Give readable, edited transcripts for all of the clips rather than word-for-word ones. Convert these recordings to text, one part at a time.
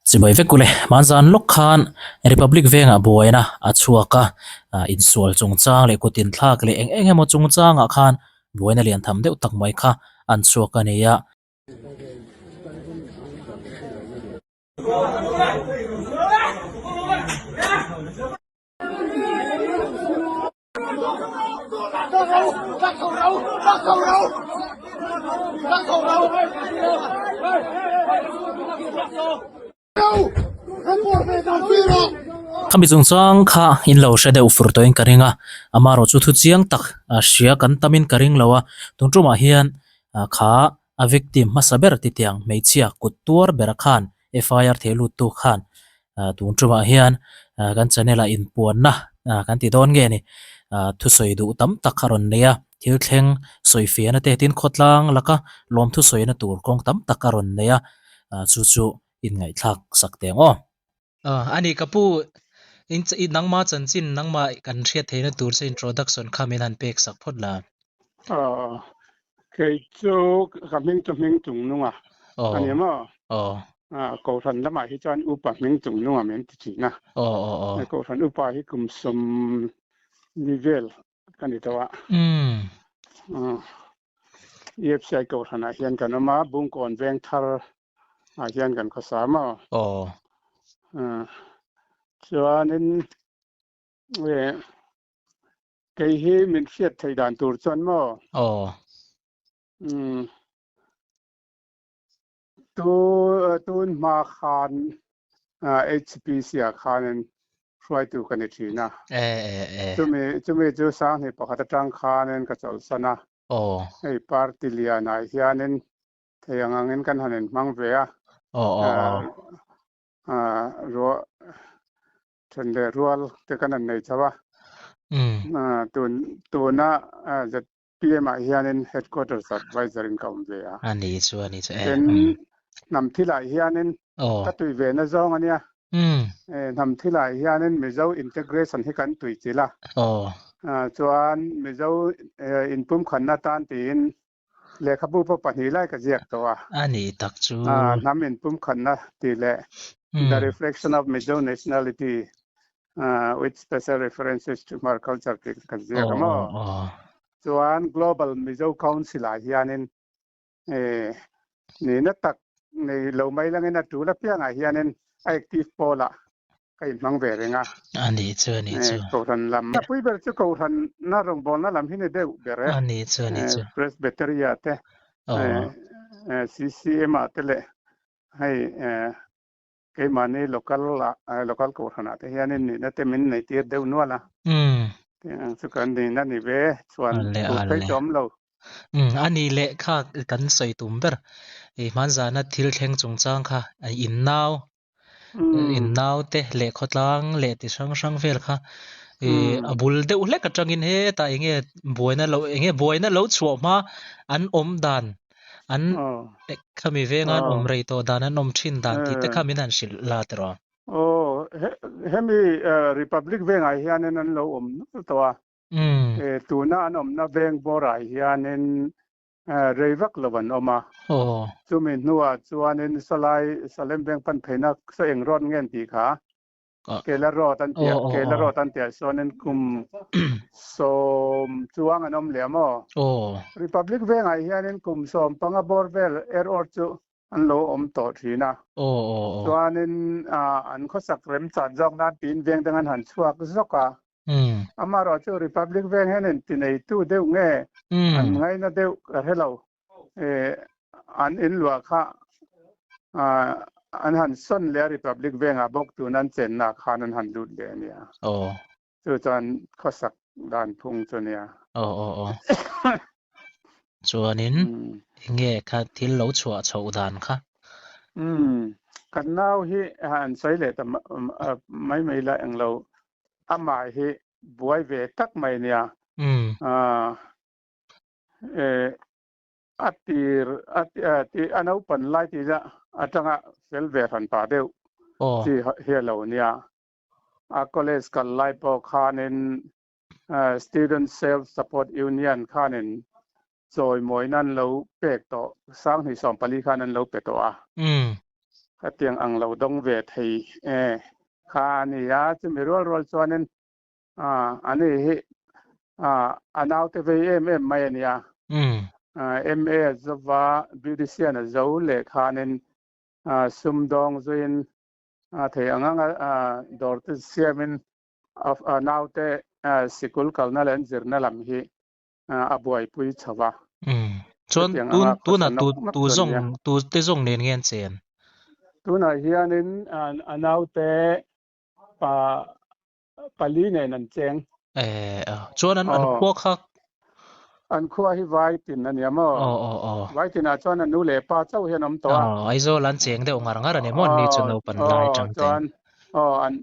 Chibai vek ule, hmanzan lawk khan Republic vengah buaina a chhuak a, insual chungchang leh kut inthlak leh eng eng emaw chungchangah khan buaina lian tham deuh tak mai kha an chhuak a ni a. Khami chungchang kha in lo hre deuh fur tawhin ka ring a, amaherawhchu thu chiang tak hria kan tamin ka ring lo a, tun tumah hian kha a victim hmasa ber titiang hmeichhia kut tuar bera khan FIR thei lut tu khan tun tumah hian kan channel ah inpuanna kan ti dawn nge ni thusawi duh tam tak a rawn nei a, thil thleng sawifiahna te tin khawtlang laka lawm thusawina tur kawng tam tak a rawn nei a, chu chu inngaihthlak sak teh ang aw. A ni ka pu nangma chanchin nangma kan hriat theihna tur che introduction kha min han pek sak phawt la. Aw kei chu ka hming chu hming chung nung a a ni maw? Aw Kohhran lamah hi chuan upa hming chung nung a min ti thin a. Aw aw aw. Kohhran upa hi kum sawm ni vel ka ni tawh a. EFCI Kohhranah hian kan awm a, Bungkawn veng thar ah hian kan khawsa maw? Aw. Chuanin kei hi min hriat theih dan tur chuan maw? Aw. Tu tun hma khan HPC ah khanin hruaitu ka ni thin a. Chumi chumi chu Sanghnih pakhat atang khanin ka chawlhsan a. Hei party lianah hianin thei ang angin kan han inhmang ve a. Ruah then leh rual te kan han nei chho a. Tun tuna PM ah hianin Headquarters Adviser in ka awm ve a. A ni chu a ni chu e. Tin, hnam thilah hianin ka tui ve na zawng a nia. Hnam thilah hianin Mizo integration hi kan tui chilh a. Chuan Mizo inpumkhanna tan tiin lehkhabu pawh pahnih lai ka ziak tawh a. A ni tak chu. Hnam inpumkhanna tih leh The Reflection of Mizo Nationality with special references to Hmar culture tih kan ziak a maw? Chuan Global Mizo Council ah hianin nihna tak nei lo mai langin a tul apiangah hianin a active pawlah ka inhmang ve reng a. A ni chu, a ni chu. Kohhran lam. A pui ber chu Kohhran na rawngbawlna lam hi ni deuh ber e. A ni chu, a ni chu. Presbytery ah te, CCM ah te leh hei Keimahni local ah local kohhran ah te hianin nihna te min nei tir deuh nual a. Tiang chu kan nihna ni ve chuan tur phei chu awm lo. A ni leh kha kan sawi tum ber i hmanzana thil thleng chungchang kha in nau in nau te leh khawtlang leh ti hrang hrang vel kha i a bul deuh hlek atangin hetah enge buaina lo enge buaina lo chhuah hma an awm dan An khami venga an awm rei tawh dan, an awm thin dan tih te kha min han hrilh la tiraw? Aw, hemi Republic vengah hianin an lo awm nual tawh a. Tuna an awmna veng bawrah hianin rei vak lo an awm a. Chumi hnuah chuanin sawlai Salem veng pan pheina saw eng road nge an tih kha? Kela road an tia, Kela road an tia chuanin kum sawm chuang an awm leh a maw? Republic vengah hianin kum 15 bawr vel er awr chu an lo awm tawh thin a. Chuanin an khawsak remchan zawk nan tiin veng dang an han chhuak zawk a. Amaherawhchu Republic veng hian intineitu deuh nge an ngaina deuh ka hre lo. An inluah kha an han sawn leh a Republic vengah bawk tun an chenna khan an han lut leh a nia. Chu chuan khawsak dan phung chu nia. Aw aw aw. Chuanin enge kha thil lo chhuah chhoh dan kha? Kan nau hi han sawi leh ta mai mai la englo amah hi buai ve tak mai nia. A tir a naupan lai tih lah atanga fel ve hran pah deuh chi hi a lo nia. A college kal lai pawh khanin Student Self Support Union khanin chawimawi nan lo pek tawh, 2014 khan an lo pe tawh a. Khatiang ang lo dawng ve thei e kha a ni a, chumi rual rual chuanin ani hi a naute vei em em mai a nia. MA a zova beautician a zo leh khanin sumdawng zuiin thei ang anga dawr te siamin a naute sikul kalna leh an zirna lam hi a buaipui chho va. Chuan tun tunah tu tu zawng tu te zawng nen nge an chen? Tunah hianin a naute pa pali nen an cheng. Eh, chuan an an khua kha An khua hi Vaitin a nia maw? Aw aw aw. Vaitinah chuan a nu leh pa chauh hian awm tawh a. Aw, Aizawl an cheng deuh ngar ngar a ni maw? Ni chu naupan lai atang ten. Chuan aw an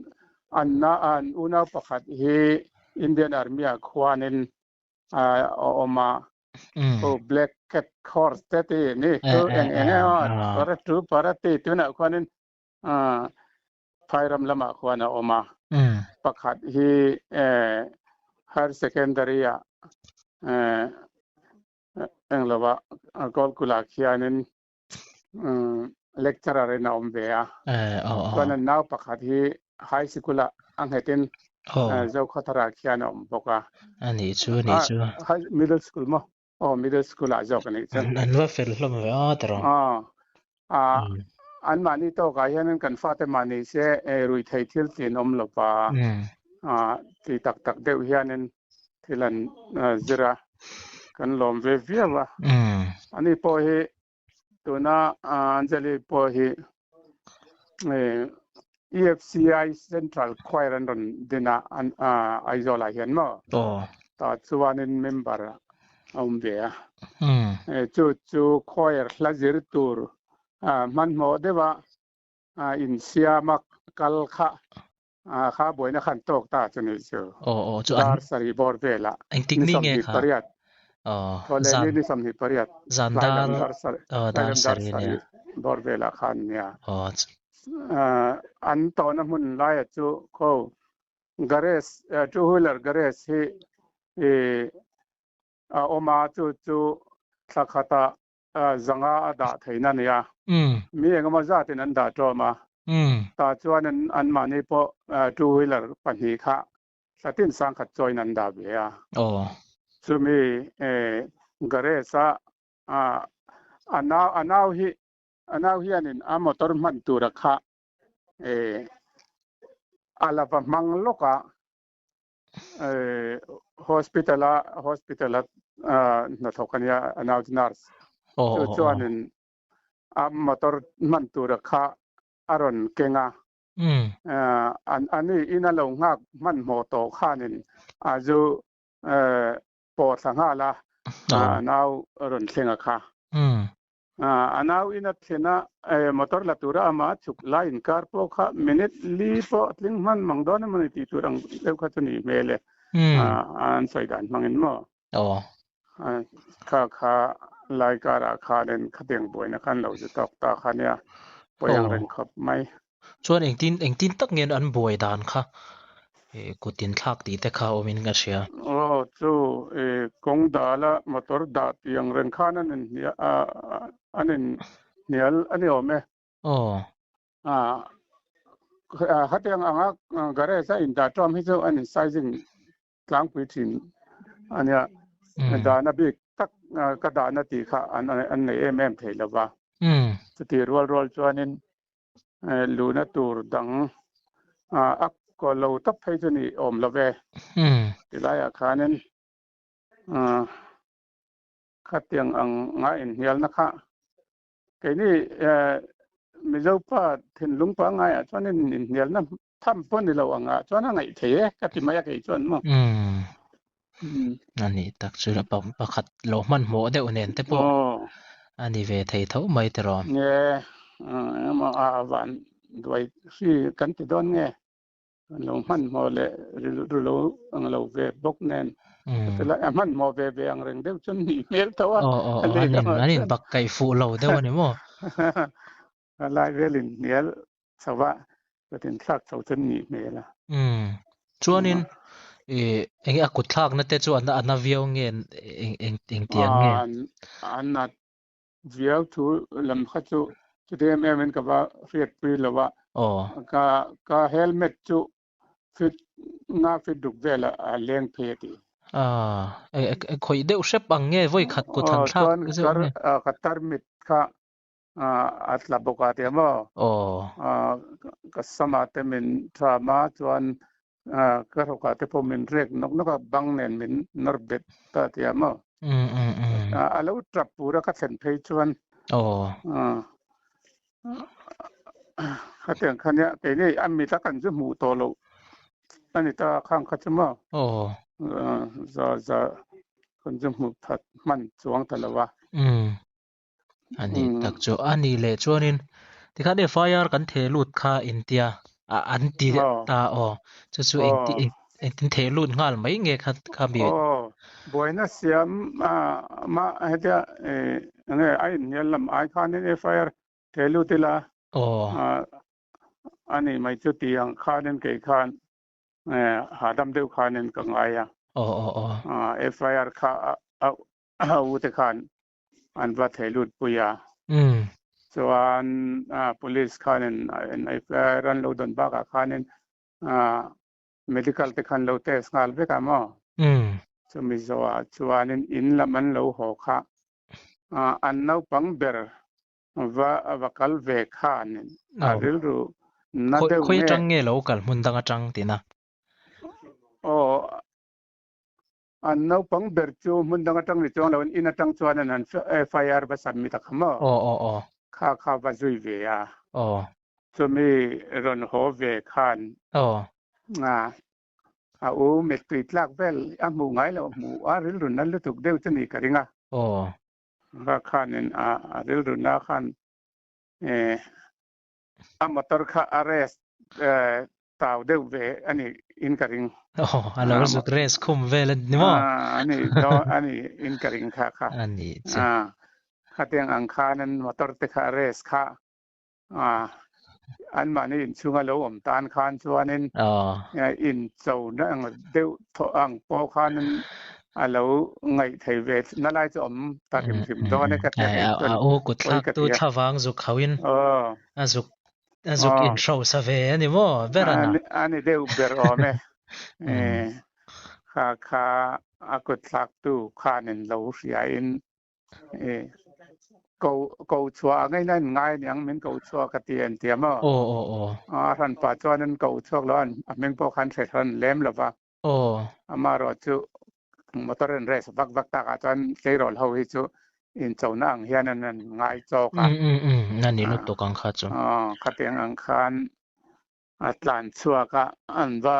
an na an unau pakhat hi Indian Army ah khuanin a awm a. Ho Black Cat Horse te ti ni chu eng eng emaw para tu para ti tunah khuanin Phairam lamah khuan a awm a. Pakhat hi Higher Secondary ah eng lova Kawlkula khianin lecturer in a awm ve a. Chuan an nau pakhat hi High Sikul ah a nghetin Zokhawthar ah khian a awm bawk a. A nih chu, a nih chu. Middle School maw? Aw, middle school ah zawk a nih chuan. An va fel hlawm ve a tiraw. Aw, a anmahni tawkah hianin kan fate mah ni se ruihtheih thil tlin awm lo va, ti tak tak deuh hianin thil an zir a, kan lawm ve viau a. Ani pawh hi tuna Anjali pawh hi EFCI Central Choir an rawn din a Aizawl ah hian maw? Tah chuanin member a awm ve a. Chu chu choir hla zir tur hmanhmawh deuha insiama kal kha kha buaina khan tawk ta chu ni chu. Dar sarih bawr velah ni 28. Thawhleh ni ni 28 tlai lam dar sarih tlai lam dar sarih bawr velah khan nia. An tawhna hmun laia chu kho garage two wheeler garage hi a awm a chu chu thla khatah zanga a dah theihna a ni a. Mi engemaw zatin an dah ṭawm a. Tah chuan anmahni pawh two wheeler pahnih kha thlatin sangkhat chawiin an dah ve a. Chumi garage a a nau a nau hi a nau hianin a motor hman tura kha a la va hmang lawk a. Hospital a hospital a hnathawk a nia a nau chu nurse chu chuanin a motor hman tura kha a rawn keng a ani in a lo nghak hmanhmawh tawh khanin a zu pawh thla nghal a a nau rawn thleng a kha. A nau in a thlen a, motor la tura amah a chhuk lai inkar pawh kha minute li pawh a tling hman mang dawn emaw ni tih tur ang deuh kha chu ni hmel e. An sawi dan hmangin maw? Kha kha lai karah khanin khatiang buaina khan lo zu tawk ta kha nia, pawi ang reng khawp mai. Chuan engtin engtin tak nge an buai dan kha kut in thlak tih te kha awmin ka hria. Aw chu kawng dala motor dah tih ang reng khan an in an in hnial a ni awm e. Aw. Khatiang anga garage a in dah ṭawm hi chu an in sizing tlangpui thin a nia. Dahna bik tak ka dahna tih kha an nei em em thei lo va. Chutih rual rual chuanin luhna tur dang a kaw lo tak phei chu ni awm lo ve. Tilaiah khanin khatiang ang nga inhnialna kha keini Mizo pa thinlung pangaiah chuanin inhnialna Tham pawh ni lo ang ah chuan a ngaih thei e ka ti mai a kei chuan maw. Umm a nih tak chu pakhat lo hmanhmawh deuh nen te pawh a ni ve thei tho mai tiraw. Nge emaw a van duai hri kan ti dawn nge lo hmanhmawh leh rilru lo ang lo ve bawk nen a hmanhmawh ve ve ang reng deuh chuan nih hmel tho a. Aw aw an in bak kaih fuh lo deuh a ni maw. A lai velin hnial chho a, kut inthlak chho chu an nih hmel a. Umm. Chuanin i eng a kut thlakna te chu a na viau nge eng eng eng tiang nge? A nat viau thu lam kha chu. Chuti em em in ka va hriatpui lo a, ka ka helmet chu fit nga fit duk vel a leng phei a ti. Khawih deuh hrep ang nge vawi khat kut han thlak zeuh nge? Ka tarmit kha a tla bawk a tia maw? Ka sama te min tham a, chuan ka hrawkah te pawh min rek nawk nawk a, bang nen min nawr bet ta tia maw? A lo tap pur a ka thlen phei chuan khatiang kha nia keini a mit a kan chu hmuh tawh loh a ni ta khang kha chu maw za za kan chu hmuh that hman chuang ta lo a. Ani tak chu a ni leh chuanin tikhan FIR kan theh lut kha intia an ti ta aw chu chu engtin theh lut nghal mai nge kha kha mi aw buaina siam ma hetia enge a inhnial lam ai khanin FIR theh lut ila aw ani mai chu ti ang khanin kei khan hahdam deuh khanin ka ngai a aw aw aw FIR kha a u te khan an va thei lut pui a. Chuan police khanin FIR an lo dawn bakah khanin medical te khan lo test nghal vek a maw? Chumi zawhah chuanin in lam an lo haw kha an naupang ber va va kal ve khanin a rilru na deuh nge. Khawi atang nge lo kal hmun dang atang tina? Aw. An naupang ber chu hmun dang atang ni chuang loin in atang chuan an han FIR va submit a kha maw? Aw aw aw. Kha kha va zui ve a. Aw. Chumi rawn haw ve khan. Aw. A a u mittui tlak vel a hmuh ngai loh hmuh a rilru na lutuk deuh chu ni ka ring a. Aw. Kha khanin a a rilru na khan eh A motor kha a race tau deuh ve a ni in ka ring. Aw, a lo zuk race khum vel a ni maw? A ni dawn a ni in ka ring kha kha. A ni chu. Khatiang ang khan an motor te kha a race kha anmahni inchhunga lo awm tan khan chuanin incho na ang deuh thawh ang pawh khanin a lo ngaih thei ve na lai chu awm ta hrim hrim dawn e ka tia kei chuan a u kut thlak tu thlavang zuk ho in a zuk a zuk in hrosa ve a ni maw ber a na a ni deuh ber awm e kha kha a kut thlak tu khanin lo hria in ko ko chhuah a ngaina in ngai aniang min ko chhuak ka ti an tia maw aw aw aw a hran pah chuan an ko chhuak lo a hming pawh khan hre hran lem lova Aw. Amaherawh chu motor in race vak vak takah chuan tleirawl ho hi chu inchona ang hian an an ngai chawk a. Um um um, a ni lutuk ang kha chu. Aw, khatiang ang khan a tlan chhuak a, an va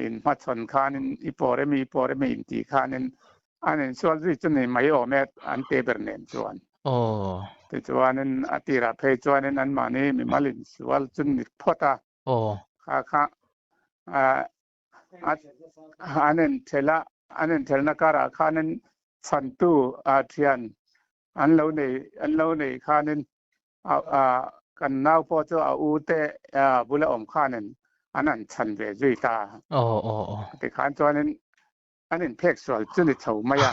inhmachhawn khanin i pawr emi i pawr emi intih khanin an insual zui chu ni mai awm e an te ber nen chuan. Aw. Tichuanin a tirah phei chuanin anmahni mimal insual chu ni phawt a. Aw. Kha kha an inthel a, an inthelna karah khanin chhantu thian an lo nei an lo nei khanin kan nau pawh chu a u te bula awm khanin an han chhan ve zui ta. Aw aw aw. Tikhan chuanin an inphek sual chu ni chho mai a.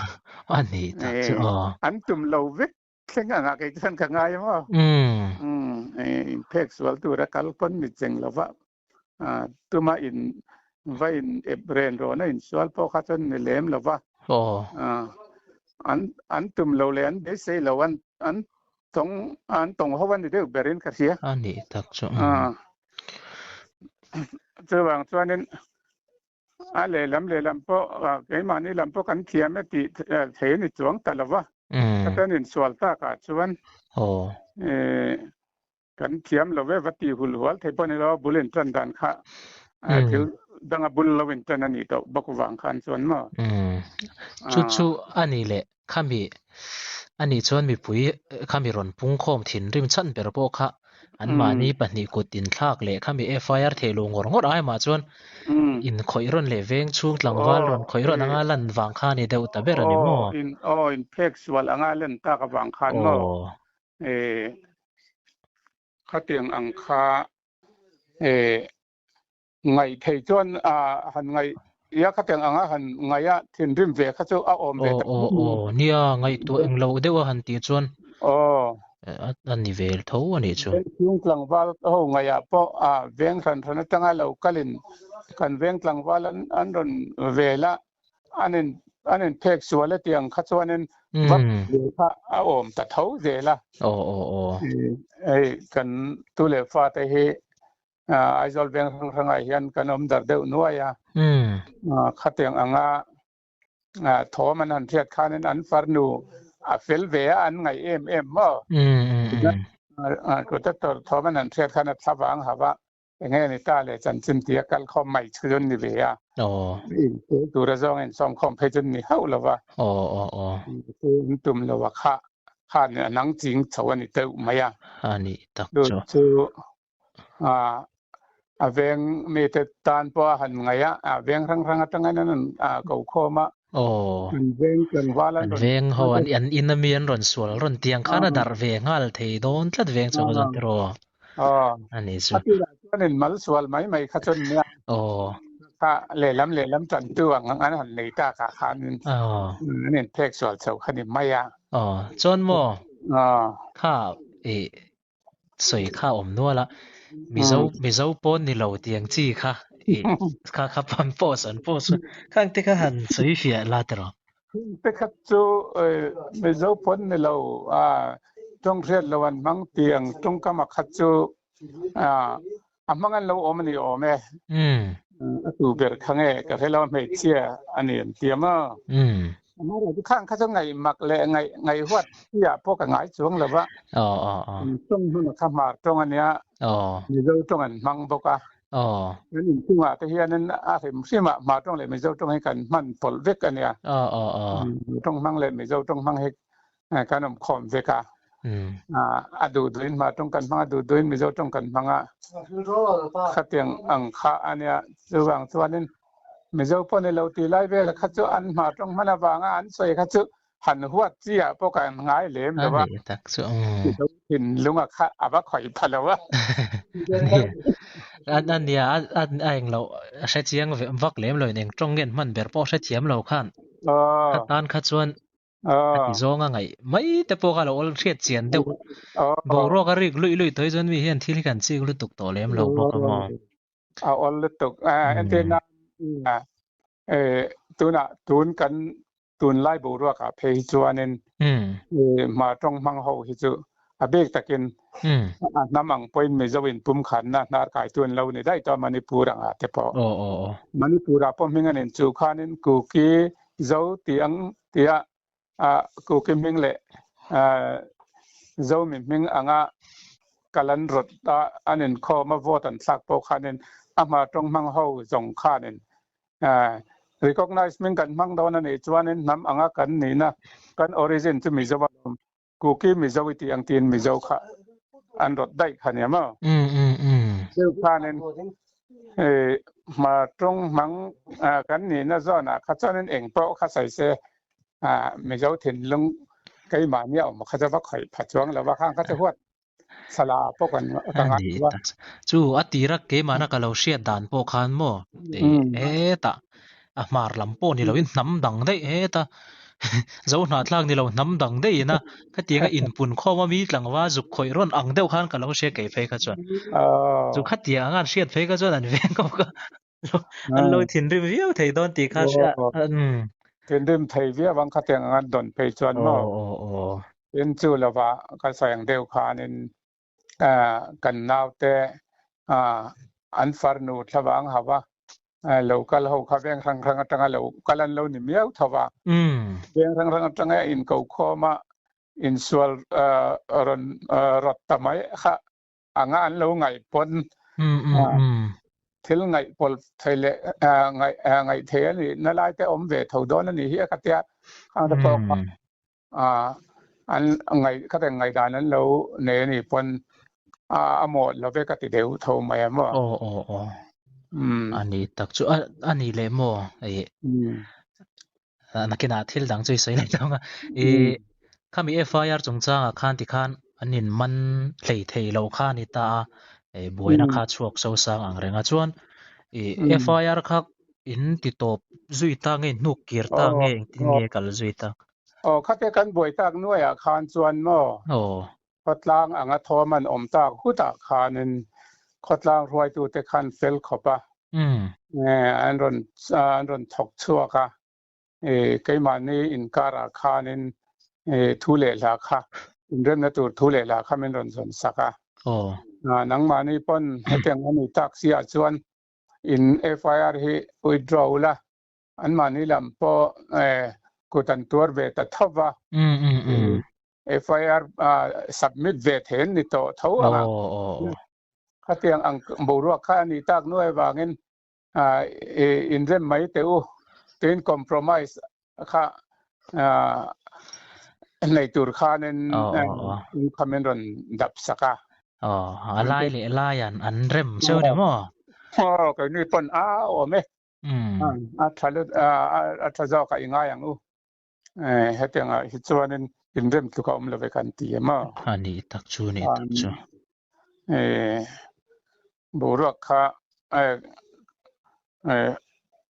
A ni tak chu aw. An tum lo vek Thleng angah kei chuan ka ngai maw? Umm inphek sual tura kal pawn ni cheng lova tuma in va in ep ren rawhna insual pawh kha chuan ni lem lova an an tum lo leh an beisei lo an an tawng an tawng ho a ni deuh berin ka hria. A nih tak chu. Chuvang chuanin A lehlam lehlam pawh keimahni lam pawh kan thiam e tih thei a ni chuang ta lo va. Katan insual takah chuan kan thiam lo ve va tih hul hual thei pawh a ni lo a, bul intan dan kha thil danga bul lo intan a nih tawh bawk vang khan chuan maw. Chu chu a ni leh Khami anih chuan mipui khami rawn pungkhawm thinrim chhan ber pawh kha anmahni pahnih kut inthlak leh khami FIR theh luh ngawr ngawr ai mah chuan inkhawih rawn leh veng chhung tlangval rawn khawih rawn anga lan vang kha a ni deuh ta ber a ni maw? Aw, inphek sual anga lan tak avang khan maw? Khatiang ang kha Ngaih thei chuan han ngaih ia khatiang anga han ngaih a thinrim ve kha chu a awm ve tak. Aw aw nia ngaihtuah englo deuh a han tih chuan. Aw. A ni ve tho a nih chu. Veng tlangval ho ngaihah pawh a veng hran hran atanga lo kalin kan veng tlangval an an rawn vel a, an in an in phek sual a tih ang kha chuanin va ve kha a awm ta tho zel a. Aw aw aw. Hei kan tu leh fate hi Aizawl veng hrang hrangah hian kan awm dar deuh nuai a. Khatiang anga thawm an han hriat khanin an farnu a fel ve a an ngaih em em maw protector thawm an han hriat khan a thlavang hava enge ni ta le chanchin tia kal khawm mai chu chun ni ve a tura zawng in sawm khawm phei chun ni hauh lova an tum lova kha khan a nang ching chho ani teuh mai a ani tak chu chu a veng mite tan pawh a han ngaih a, a veng hrang hrang atangin an rawn ko khawm a. Aw. An veng tlangval an rawn. An veng ho an an in ami an rawn sual rawn tiang khan a darh ve nghal thei dawn tlat veng chu ka ti rawh. Aw. A ni chu. A tirah chuan in mal sual mai mai kha chuan nia. Aw. Kha lehlam lehlam tantu ang an han nei tak ah khan an inphek sual chho kha ni mai a. Aw. Chuan maw? Aw. Kha i sawi kha awm nual a, Mizo Mizo pawn ni lo tiang chi kha i kha kha an post an post khang te kha han sawi fiah la tiraw. Te kha chu Mizo pawn ni lo a tawng hriat lo an hmang tiang tawngkam a kha chu a hmang an lo awm a ni awm e. A tu ber kha nge ka hre lo hmeichhia a ni an ti a maw. Amaherawhchu khang kha chu ngaih mak leh ngaih ngaih huat chi ah pawh ka ngai chuang lo va. Aw aw aw. Tawng hmun a kha hmar tawng a nia. Aw. Mizo tawng an hmang bawk a. Aw. Kan inchungah te hianin a hrim hrim ah hmar tawng leh Mizo tawng hi kan hman pawlh vek a nia. Aw aw aw. Tawng hmang leh Mizo tawng hmang hi kan awm khawm vek a. A duh duhin hmar tawng kan hmang a, duh duhin Mizo tawng kan hmang a. Khatiang ang kha a nia. Chuvang chuanin Mizo pawh ni lo tih lai vel kha chu an hmar tawng hman avanga an sawi kha chu han huat chi ah pawh kan ngai lem lo a. A ni tak chu. Mizo thinlung a kha a va khawih pha lo a. A nia a eng lo a hre chiang vak lem lo in eng tawng nge an hman ber pawh hre thiam lo khan kha tan kha chuan a ti zawng a ngaih mai te pawh kha lo awl hriat chian deuh boruak a rik luih luih tawh hi chuan mi hian thil hi kan chik lutuk tawh lem lo bawk a maw. A awl lutuk. Entirna tunah tun kan tunlai boruakah phei hi chuanin hmar tawng hmang ho hi chu a bik takin a hnam ang pawhin Mizo in pumkhatna hnar kaitu an lo ni daih tawh a Manipur angah te pawh. Manipur-ah pawh hming an inchuh khanin Kuki Zo tih ang tia Kuki hming leh Zomi hming anga kal an rawt a, an inkhawm a, vote an thlak pawh khanin a hma tawng hmang ho zawng khanin recognize hming kan hmang dawn a nih chuanin hnam anga kan nihna kan origin chu Mizo a awm. Kuki Mizo i tih ang tiin Mizo kha an rawt daih kha nia maw? Deuh khanin hma tawng hmang kan nihna zawnah kha chuanin eng pawh kha sawi se Mizo thinlung keimahni a awm kha chu va khawih pha chuang lo va, khang kha chu huat thla pawh kan ka ngai lo a. Chu a tira keimahna ka lo hriat dan pawh khan maw hetah a hmar lam pawh ni loin hnam dang daih heta zo hnahthlak ni lo hnam dang daih ina khatianga inpun khawm a mi tlangva zuk khawih rawn ang deuh khan ka lo hria kei phei kha chuan chu khatiang anga an hriat phei kha chuan an veng khawp kha an lo thinrim viau thei dawn tih kha hria thinrim thei viau ang khatiang anga an dawn phei chuan maw tin chu lova ka sawi ang deuh khanin kan naute an farnu thlavang hauh a lo kal ho kha veng hrang hrang atanga lo kal an lo ni miau tho va veng hrang hrang atanga in ko khawm a insual rawn rawt ta mai kha anga an lo ngaih pawn thil ngaih pawlh thei leh ngaih thei a nih na lai te awm ve tho dawn a nih hi a ka tia khang te pawh kha an ngaih kha te ngaih dan an lo nei a nih pawn a mawt lo ve ka ti deuh tho mai a maw. Aw aw aw. A ni tak chu a ni leh maw ih nakinah thil dang chu i sawi leh dawn a ih khami FIR chungchangah khan tikhan an in man hlei thei lo kha a ni ta a ih buaina kha chhuak so sang ang reng a chuan ih FIR kha in ti tawp zui ta nge hnuk kir ta nge engtin nge kal zui ta. Aw khate kan buai tak nuaiah khan chuan maw. Aw. Khawtlang anga thawm an awm tak hutah khanin khawtlang hruaitute khan fel khawp a, an rawn an rawn thawk chhuak a, keimahni inkarah khanin thu leh hla kha inremna tur thu leh hla kha min rawn zawn sak a. Nangmahni pawn hetiang a ni tak si ah chuan in FIR hi withdraw ula, anmahni lam pawh kut an tuar ve ta tho va. FIR submit ve thei an ni tawh tho ang a. Khatiang ang boruak kha a nih tak nuai avangin inrem mai teh u tiin compromise kha nei tur khanin kha min rawn dap sak a. A lai leh laian an rem cheu ni maw? Aw, keini pawn a awm e. A tha lut a tha zawk a i ngai ang u. Hetiangah hi chuanin inrem tluk a awm lo ve kan ti em a. A nih tak chu, nih tak chu. Boruak kha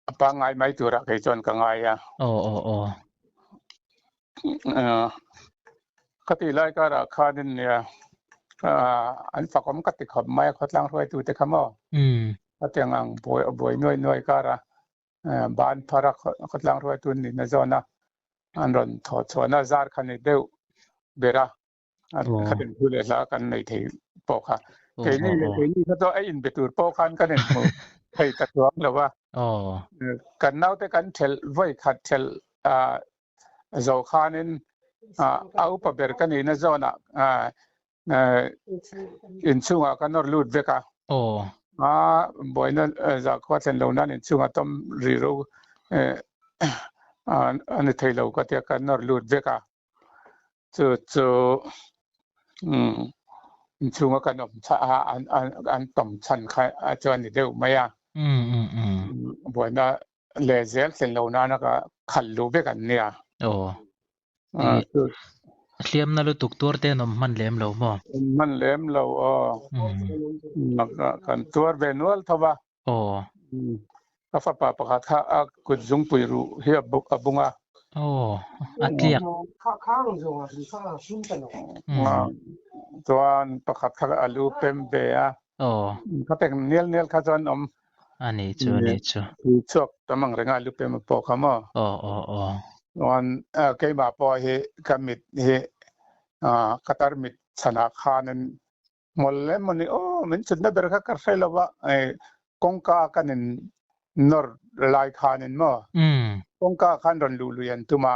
a pangngai mai turah kei chuan ka ngai a. Aw aw aw. Ka tih lai karah khanin nia an fakawm ka ti khawp mai a khawtlang hruaitute kha maw. Hetiang ang buai nuai nuai karah ban phar a khawtlang hruaitu nihna zawn a an rawn thawh chhuahna zar kha ni deuh ber a khatin thu leh hla kan nei thei pawh kha keini leh keini kha chu a inbe tur pawh khan kan inhmu thei ta chuang lo a kan naute kan thelh vawi khat thelh zo khanin a upa ber ka nihna zawnah inchhungah ka nawr lut vek a. A buaina zakhua thlen lo nan inchhungah tawm ri ro a ni thei lo ka tia ka nawr lut vek a. Chu chu inchhunga kan awm an tawm chhan kha chu a ni deuh mai a. Buaina leh zel thlen lo nana ka khalh luh vek an nia. Hliamna lutuk tuar te an awm hman lem lo maw? Awm hman lem lo aw. Kan tuar ve nual tho va. Ka fapa pakhat kha a kut zungpui ruh hi a bung a. Aw, a tliak. Chuan pakhat kha a lu pem ve a. Kha tek nel nel kha chuan awm. A nih chu, a nih chu. Tui chhuak tam ang reng a lu pem pawh kha maw? Aw, aw, aw. Chuan keimah pawh hi ka mit hi ka tar mit chhanah khanin hmawlh em mawni aw min chhutna ber kha ka hre lo va, kawngka kan in nawr lai khanin maw? Kawngka khan rawn luh lui an tum a.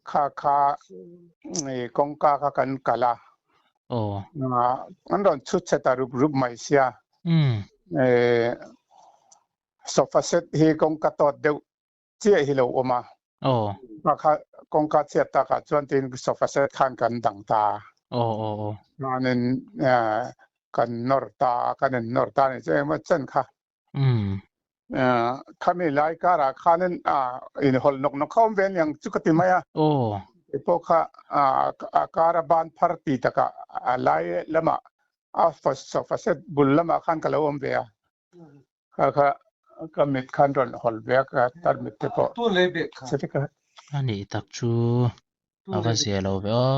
Kha kha kawngka kha kan kal a. An rawn chhut chhe ta rup rup mai sia. Sofa set hi kawngka tawt deuh chiah hi lo awm a. Kha kha kawngka chhiat takah chuan tin sofa set khan kan dang ta. Chuanin kan nawr ta a, kan in nawr ta a ni chu engemaw chen kha. Khami lai karah khanin inhawlh nawk nawk kha awm ve aniang chu ka ti mai a. Kei pawh kha a kara ban phar ti takah a lai lamah a sofa set bul lamah khan ka lo awm ve a. Kha kha ka mit khan rawn hawlh ve a ka tar mit te pawh. A nih tak chu a va zia lo ve aw.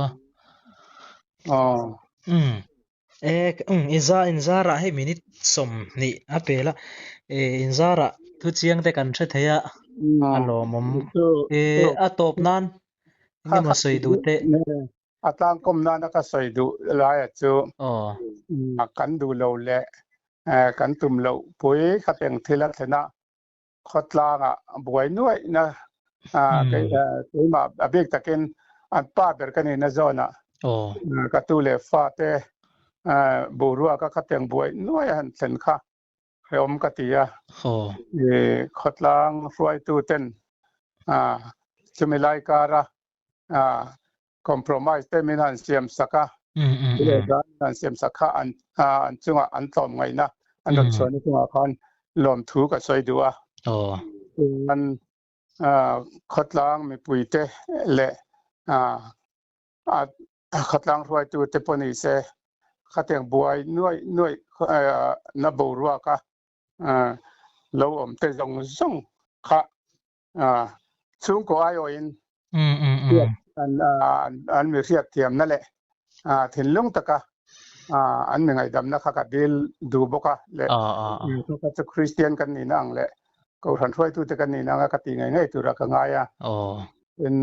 E um i za in zarah hei minute 20 a pel a e in zarah thu chiang te kan hre thei a a lawmawm e a tawp nan enge maw sawi duh teh. A tlangkawm nana ka sawi duh laia chu kan duh lo leh kan tum loh pui khateng thil a thlen a khawtlangah buai nuaihna keimah a bik takin an pa ber ka nihna zawnah ka tu leh fate boruak a khatiang buai nuai a han thlen kha hrehawm ka ti a. Khawtlang hruaitu ten chumi lai kara compromise te min han siam sak a, han siam sak kha an an chungah an tlawm ngaihna an rawn chhuahna chungah khan lawmthu ka sawi duh a. Chuan khawtlang mipuite leh khawtlang hruaitu te pawh ni se khatiang buai nuaih nuaih na boruak a lo awm te zawng zawng kha chhungkaw aiawhin an mi hriat thiamna leh. Thinlung taka an mi ngaihdamna kha ka dil duh bawk a leh kha chu Kristian kan nihna ang leh Kohhran hruaitute kan nihna anga ka tih ngei ngei tura ka ngai a. Tin,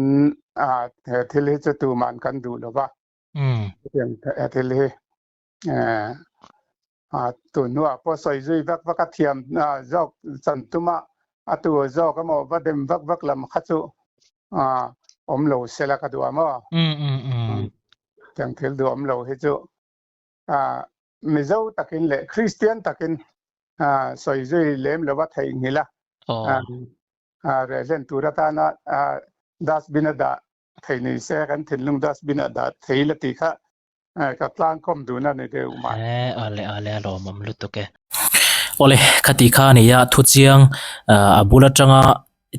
he thil hi chu tuman kan duh lo va. He thil hi tun hnuah pawh sawi zui vak vak a thiam zawk chan tuma a tu zawk emaw va dem vak vak lam kha chu awm lo sela ka duh a maw? Tiang thil duh awm lo hi chu Mizo takin leh Kristian takin sawi zui lem lova theihnghilh a rehlen tur atana dustbin a dah thei ni se kan thinlung dustbin a dah thei la tih kha ka tlangkawm dun a ni deuh mai. E ale ale a lawmawm lutuk e. Awle khati kha a nia thu chiang a bul atanga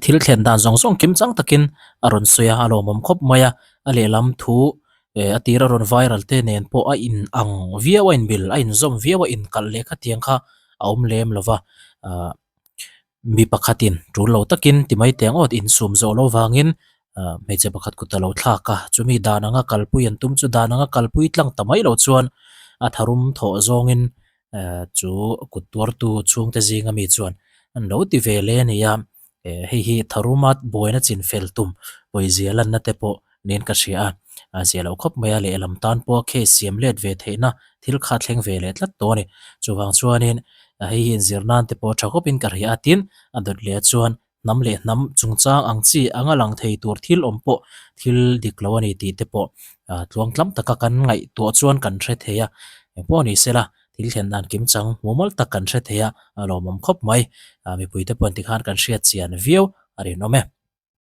thil thlen dan zawng zawng kim chang takin a rawn sawi a a lawmawm khawp mai a a lehlam thu a tir a rawn viral te nen pawh a in ang viau a inmil a inzawm viau a inkalh leh khatiang kha a awm lem lova ah Mi pakhatin tul lo takin ti mai teh ang aw insum zawh loh vangin ah hmeichhe pakhat kut a lo thlak a, chumi dan anga kalpui an tum chu dan anga kalpui tlang ta mai loh chuan a tharum thawh zawngin eh chu kut tuartu chhungte zinga mi chuan an lo ti ve le a ni a, eh hei hi tharuma buaina chin fel tum pawizia lanna te pawh niin ka hria a, a zia loh khawp mai a lehlam tan pawh a case siam let ve theihna thil kha thleng ve leh tlat tawh a ni. Chuvang chuanin hei hi inzir nan te pawh tha khawpin ka hria a tin a dawt leh chuan hnam leh hnam chungchang ang chi anga lang thei tur thil awm pawh thil dik lo a ni tih te pawh tluang tlam taka kan ngaihtuah chuan kan hre thei a, engpawh ni sela thil thlen dan kim chang mumal tak kan hre thei a, a lawmawm khawp mai. Mipui te pawh tikhan kan hriat chian viau a rinawm e.